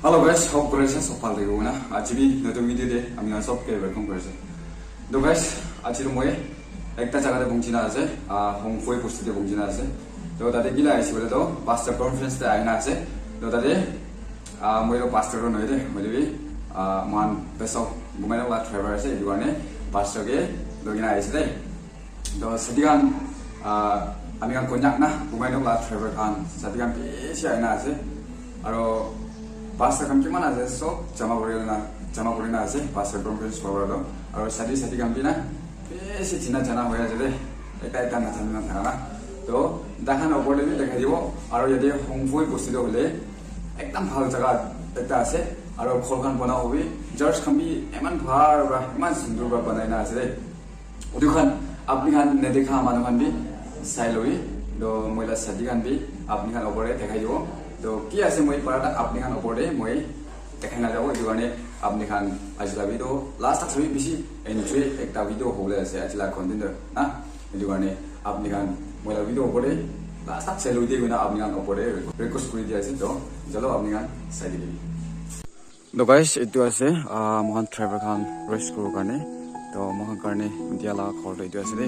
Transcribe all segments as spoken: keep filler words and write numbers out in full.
Hello guys, hope kuri ase sob bhal thakibo na. Aji bi notun video te ami khan sob ke welcome kuri ase. To guys, aji to moi ekta jaga te pahunchi na ase, ah, Hongphoi bosti te pahunchi na ase. To tate kila aise koile to pastor conference te ahi na ase. To tate, ah, moi to pastor to nohoi de, hoile bi, ah, moikhan Pesok Bumainok la driver ase, etu karne pastor ke loi kena ahi ase de. To sadi khan, ah, ami khan Konyak na, Bumainok la driver khan, sadi khan bishi ahi na ase. Aro pastor khan kiman ase, sob jama kuri na, jama kuri na ase, pastor conference program to. Aro sadi sadi khan bi na, bishi china jana hoi ase de. Ekta ekta na jana na thaka na. To, dahan opor te bi dekhai dibo. Aro yate Hongphoi bosti to hoile, ekdam bhal jaga ekta ase. Aro ghor khan bana hobi, church khan bi eman bhal pra, eman sundur pra banai na ase de. Etu khan apni khan nedekha manu khan bi sai lobi. To moi la sadi khan bi apni khan opor te dekhai dibo. To ki ase moi para ta apni khan opor te moi dekhai na jabo. Etu karne apni khan aji la video last tak sabi, bishi enjoy ekta video hobole ase aji la content to na. Etu karne apni khan moi la video opor te last tak sai lobi de koina apni khan opor te request kuri di ase. To jalo apni khan sai dibi. To guys, etu ase, ah, moikhan driver khan rest kuribo karne. To moikhan karne dia la ghor to etu ase de.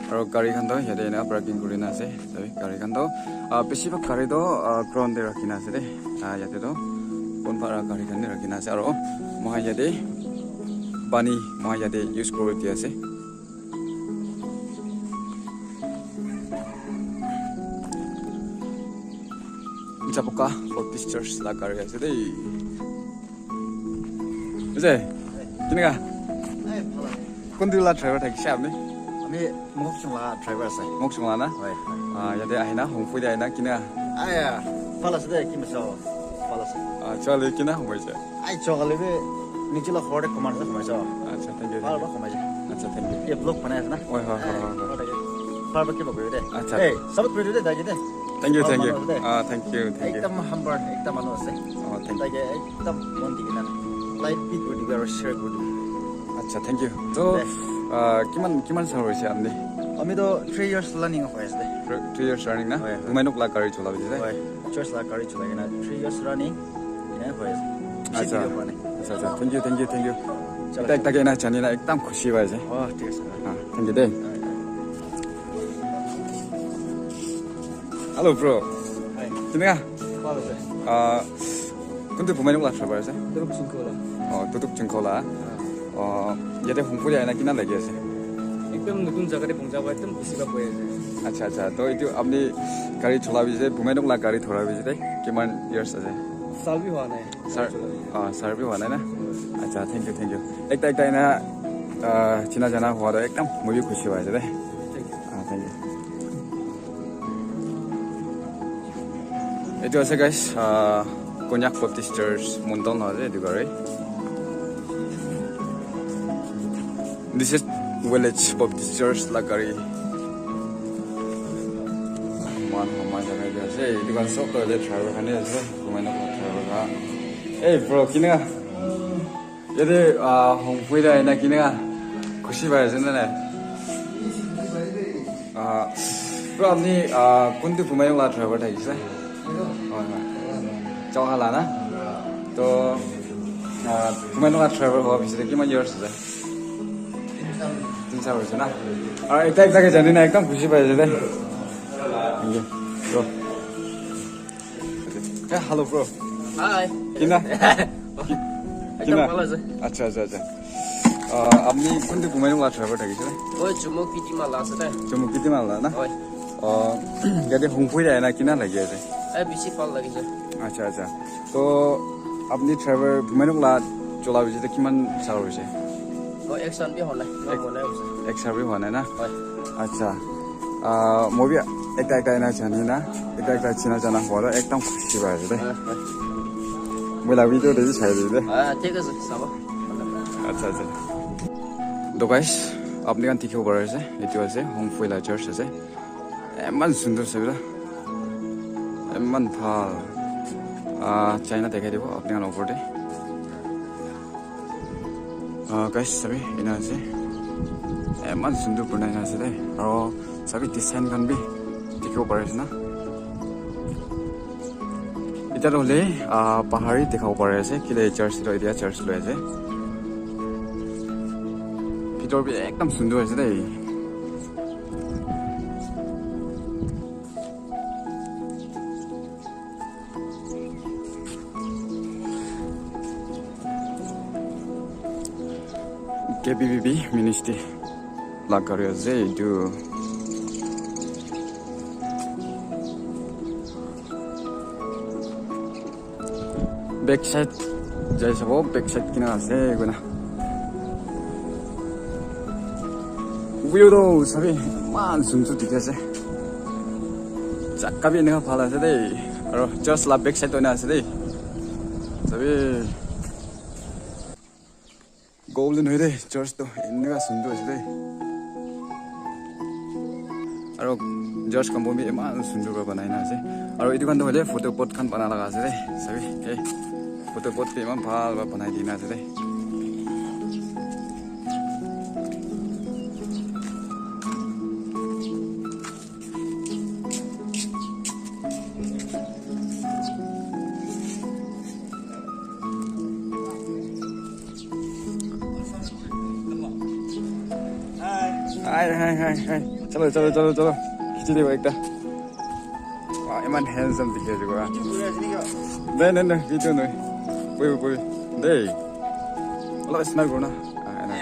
Aro gari khan to yate ena parking kuri na ase. Sabi, gari khan to, ah, bishi bhag gari to, ah, ground te rakhi na ase de. Ah, yate to kunba la gari khan bi rakhi na ase. Aro moikhan yate pani moikhan yate use kuri di ase. Jaboka Baptist Church la gari ase dei. Ase? Kineka? Kuntu la driver thakishe apni? Ami Mokokchung la driver ase. Mokokchung la na? Hoi, hoi. Ah, yate ahina, Hongphoi te ahina, kineka? Aya, bhal ase de, ki misa, bhal ase. Ah, chale, kineka hoise? Ai, chokali bi niche la ghor te khomai ase, khomai ase. Acha, thank you, Bhal thank you. Pra khomai ase. Acha, thank you. Ye vlog banai ase na? Hoi, hoi, hoi, hoi, hoi. Bhal pra kiba koi de. Acha. Hey, support koi de, dai de. Thank you, Bhal thank you. Manu ase de. Ah, thank you, thank you. Ekdam humble, ekdam manu ase. Oh, thank you. Dai ke ekdam mon di kena like bi koi dibi aro share koi dibi. Acha, thank you. To, Yes. ah, kiman, kiman sal hoise apni? Ami to three years running hoi ase de. Three, three years running na? Hoi, hoi. Bumainok la gari chola hoise de? Hoi. Church la gari cholai kena three years running. Ena hoi ase. Acha. Bishi video bane. Acha, acha. Thank you, thank you, thank you. Chalo. Ekta, ekta ke na jani na ekdam khushi pai ase. Oh, thik ase. Ah, thank you de. Hello, bro. Hi. Kineka? Bhal ase. Ah, kuntu Bumainok la driver ase? Tutuk Chingkho la. Oh, Tutuk Chingkho la. Ah. Oh, yate Hongphoi ahina kineka lagi ase? Ekdam notun jaga te pahuncha pa, ekdam khushi pa koi ase. Acha, acha. To etu apni gari chola hoise, Bumainok la gari chola hoise de, kiman years ase? Sal bi hua nai. Sir, ah, sir bi hua nai na? Acha, thank you, thank you. Ekta, ekta ena, ah, china jana hua to ekdam moi bi khushi pai ase de. Thank you. Ah, thank you. Etu ase guys, ah, Konyak Baptist Church Mondol na ase etu gari. This is Village Baptist Church la gari. Moikhan humai jaga te ase. Etu khan sob toh yate driver khan he ase. Humai na driver khan. Hey bro, kineka? Yate, ah, Hongphoi te ahina kineka khushi pai ase na nai? Ah, bro, apni, ah, kuntu Bumainok la driver thakishe? Hoi, hoi. Chauha la na? To, ah, Bumainok la driver howa pichete kiman years ase? Tin sal hoise na? Aru ekta ekta ke jani na ekdam khushi pai ase de. Thank you. Bro. Yeah, hello, bro. Hi. Kina? Ekdam Kina? Bhal ase. Acha, acha, acha. Ah, apni kuntu Bumainok la driver thakishe? Oi, Chumok Kitima la ase de. Chumok Kitima la na? Oi. Ah, yate Hongphoi te ahina kina lagi ase? Eh, bishi bhal lagise. Acha, acha. To apni driver Bumainok la chola hoise, kiman sal hoise? Oh, ek sal bi hua nai. Ek, ek sal bi hua nai na? Hoi. Acha. Ah, moi bi ekta ekta ena jani na, ekta ekta china jana hua toh ekdam khushi pai ase de. Hoi, hoi. Moi la video te bi sai dibi de. Ah, thik ase, sabo. Acha, acha. To guys, apni khan dikhibo pari ase, etu ase Hongphoi la church ase. Eman sundur sabi na. Eman bhal. Ah, china dekhai dibo apni khan opor te. Ah, guys, sabi, ena ase. Eman sundur banai na ase de. Aro sabi design khan bi dikhibo pari ase na. Etia toh hoile, ah, bahar he dikhibo pari ase, kile church toh etia church loi ase. Bhitor bi ekdam sundur ase dei. K B B B ministry la gari ase etu. Back side jai sabo, back side kina ase koina. View toh sabi eman sundur dikhi ase. Jaga bi eneka bhal ase dei. Aro church la back side toh ena ase dei. Sabi. Golden hoide church toh eneka sundur ase de. Aro church compound bi eman sundur para banai na ase. Aro etu khan toh hoile photo pot khan bana laga ase de. Sabi, eh, photo pot bi eman bhal para banai dina ase de. Hi, hi, hi, hi. Chalo, chalo, chalo, chalo. Khichi dibo ekta. Wow, iman handsome dikhi ase kora. Nahi, nahi, nahi, video nahi. Boi, boi, boi. Dei. Olop smile koro na. Ah, ena.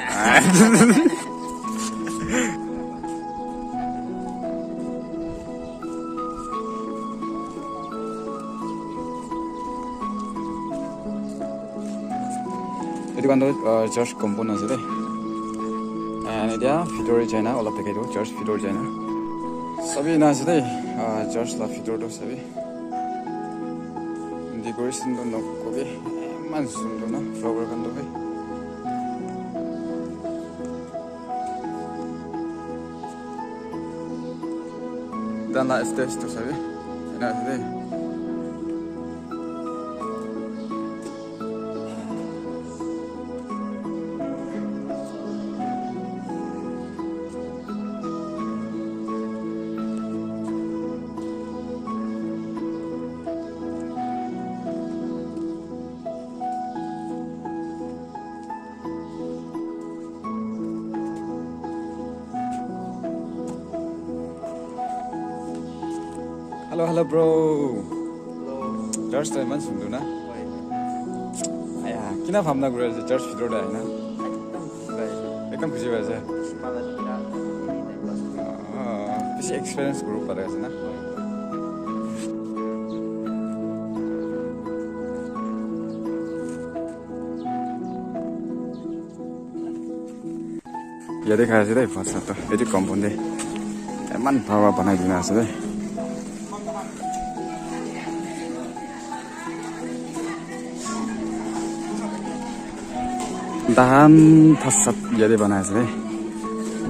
Etu khan toh, uh, church compound ase de. And etia bhitor te jai na olop thaki toh church bhitor jai na. Sabi ena ase de, uh, church la bhitor toh sabi. Decoration toh nakobi, eman sundur na flower khan toh bi. Tahan la stage toh sabi, ena ase de. Hello, hello, bro. Hello. Church toh iman sundur na? Hoi. Aya, kina bhabna kuri ase church bhitor te ahi na? Ekdam khushi pai ase. Ekdam khushi pai ase. Khushi pai ase, birat. Ah, bishi experience kuribo pari ase na? Hoi. Yate khai ase de, bhat sat toh. Etu compound de. Eman bhal para banai dina ase de. Tahan bhat sat yate banai ase de.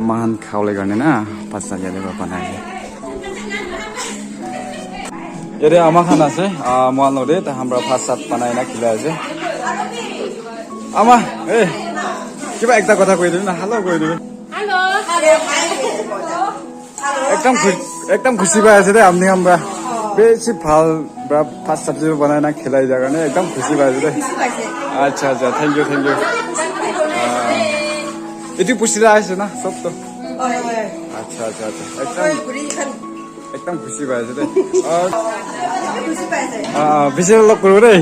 Moikhan khabole karne na, bhat sat yate para banai ase. Yate ama khan ase, ah, moikhan lode, tahan para bhat sat banai na khilai ase. Ama, eh, kiba ekta kotha koi dibi na, hello koi dibi. Hello. Ekdam khu-, ekdam khushi pai ase de, apni khan para. Bishi bhal para bhat sabji banai na khilai dia karne, ekdam khushi pai ase de. Acha, acha, thank you, thank you. Ah, etu pusi la ase na, sob toh. Acha, acha, acha. Ekdam Ekdam khushi pai ase de. Ah, ah, bishi log koribo de.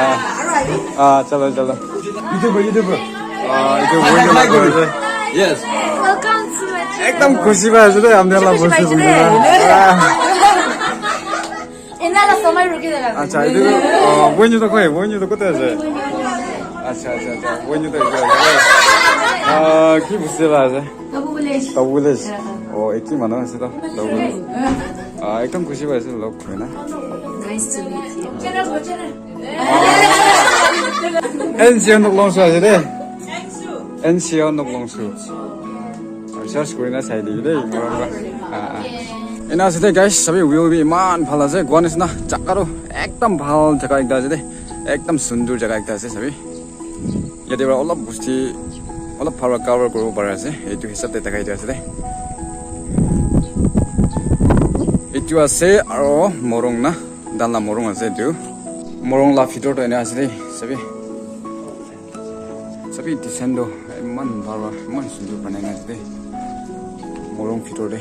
Ah, ah, chalo, chalo. YouTube, YouTube. Ah, etu boina log kori ase. Yes. Welcome to my channel. Ekdam khushi pai ase de, apni khan la bosti bosti. Ah. Ena la samay ruki daga. Acha, etu, ah, boina toh koi, boina toh kote ase? Acha, acha, acha. Boina toh etu ase. Ah, ki bosti la ase? Tabu village. Tabu village. Yeah. Oh, eki manu ase toh. Tabu village. Ah, ekdam khushi pai ase log kori na. Nice to meet you. N C O nok long su ase de. N C O nok long su. Search kori na sai dibi de, morom para. Ah, ah. Ena ase de guys, sabi view bi eman bhal ase. Goa nisna jaga toh ekdam bhal jaga ekta ase de. Ekdam sundur jaga ekta ase sabi. Yate para olop bosti, olop bhal para cover kuribo pari ase. Etu hisab te dakhai dia ase de. Etu ase aro morung na, dan la morung ase etu. Morung la bhitor toh ena ase de, sabi. Sabi design toh eman bhal pra, eman sundur banai na ase de. Morung bhitor de.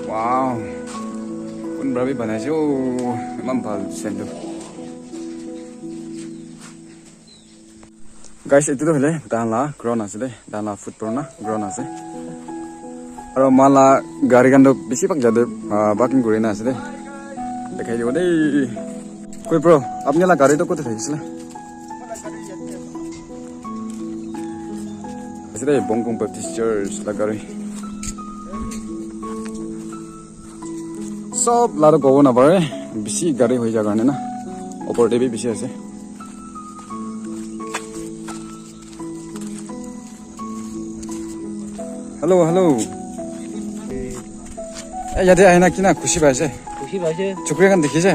Wow. Kun pra bi banai ase. Oh, eman bhal design toh. Guys, etu tu hoile tahan la ground ase de, tahan la football na ground ase. Aro mohan la gari khan tu bisi bhag jate, ah, parking kuri na ase de. Dekhai dibo de. Koi bro, apni la gari tu kote thakisile? Ase de, Bongkong Baptist Church la gari. Sob la tu kobo napare, bisi gari hoi ja karne na, opor te bi bisi ase. Hello, hello. Eh, yate ahina kina khushi paise? Khushi paise. Chukri khan dikhise?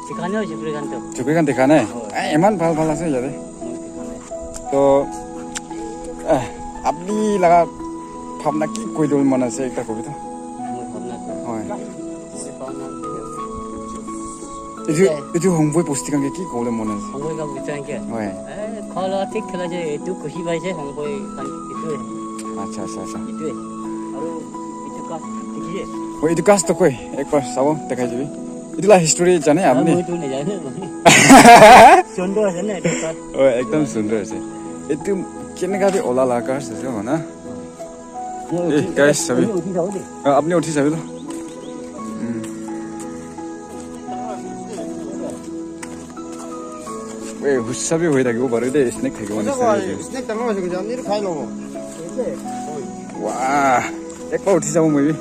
Dikhane chukri khan to. Chukri khan dikhane? Hoi. Eh, iman bhal bhal ase yate. Hoi, dikhane. To, eh, apni laga bhabna ki koi dibole mon ase ekta kobi to? Moi bhabna to. Hoi. Moi bhabna to. Etu, eh, etu Hongpoi bosti khan ke ki kobole mon ase? Hongpoi khan bosti khan ke? Hoi. Eh, khala thik khala je, etu khushi paise Hongpoi khan etu. Acha, acha, acha. Etu. Aru etu ghas dikhi je? Hoi, etu ghas to koi, ekbar sabo, dekhai dibi. Etu la history jane apni? Moi to najane. Sundor ase na etu ghas. Hoi, ekdam sundor ase. Etu keneka bi ola la ghas ase ho na? Eh, guys, sabi. Ah, apni uthi sabi to. Hmm. Eh, hussa bi hoi thakibo pare de, snake thakibo nisina ase. Snake dangor ase koise, apni etu khai lobo. Wah, ekbar uthi sabo moi bi.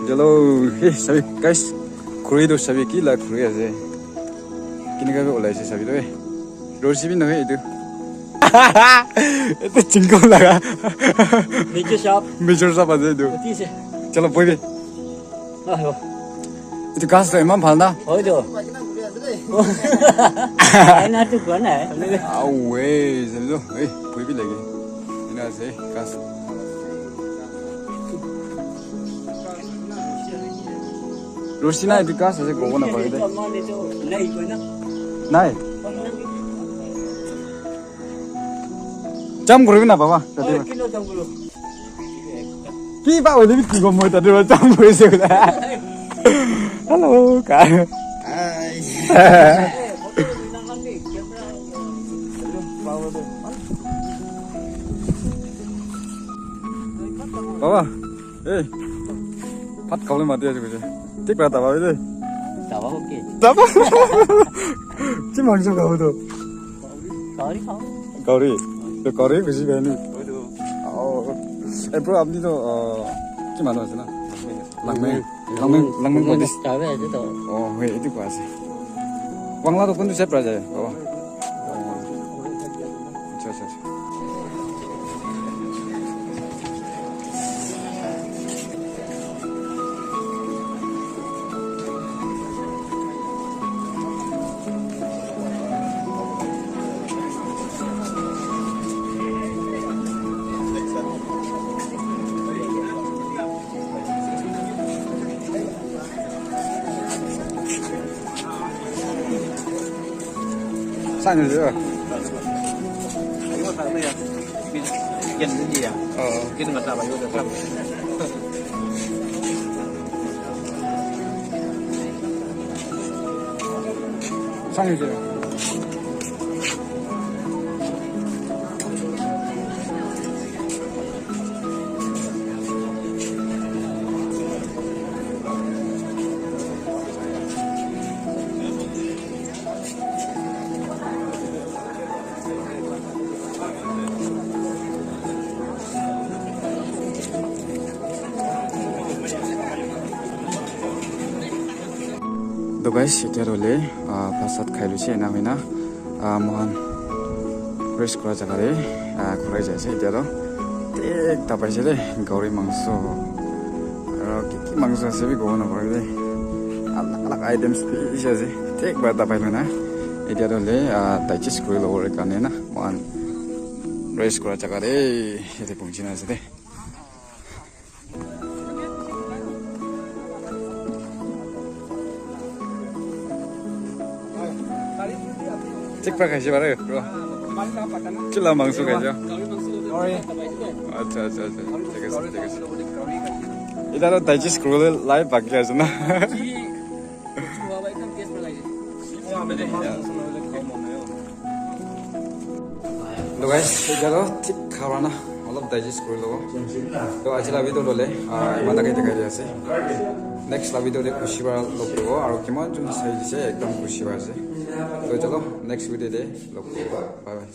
Jalo, eh, sabi, guys, khuri to sabi, ki la khuri ase. Keneka bi olai ase sabi to, eh. Rosi bi nohoi etu. Etu chingko laga. Major shop. Major shop ase etu. Uthi ase. Chalo, boibi. Aho. Etu ghas to iman bhal na? Hoi to. Aina to kua nai. Awe, jalo. Eh, boibi lage. Ena ase, ghas. Rosi nai, etu ghas ase, kobo napare de. Nai. Jump kuribi na, baba. Tate ba. Ki ba hoile bi ki kobole, tate ba jump kurise bole. Hello, ka. Hi. Baba. Hey, bhat khabole mati ase koise. Thik para daba de. Daba ho ki? Daba. Ki mangso khabo to? Gauri khao. Gauri. To gauri khushi pai ni. Oh. Eh, bro, apni to, uh, ki manu ase na? Langmeng. Langmeng, Langmeng Buddhist. Daba ase to. Oh, hoi, etu koi ase. Wangla to kuntu side para jai, baba? Acha, acha, acha. Sang ni je. Oh. Sang ni je. To guys, etia to hoile, ah, bhat sat khai loise, ena hoina, ah, moikhan rest kura jaga te, ah, khurai jai ase etia to. Thik ekta paise de, gauri mangso. Aro ki ki mangso ase bi kobo napare de. Alag alag items bishi ase. Thik para dabai loina. Etia to hoile, ah, digest kuri lobo karne na. Moikhan rest kura jaga te, yate punchi na ase de. Thik pra khaise bare, bro. Kila mangso khaise? Acha, acha, acha. Thik ase, thik ase. Eta toh digest kuribole live baki ase na. To guys, etia toh thik khana olop digest kuri lobo. To aji la video lole, ah, iman take dikhai di ase. Next la video te khushi para log kuribo, aru kiman jun sai dise, ekdam khushi para ase. To chalo, next video te log kuribo. Bye bye.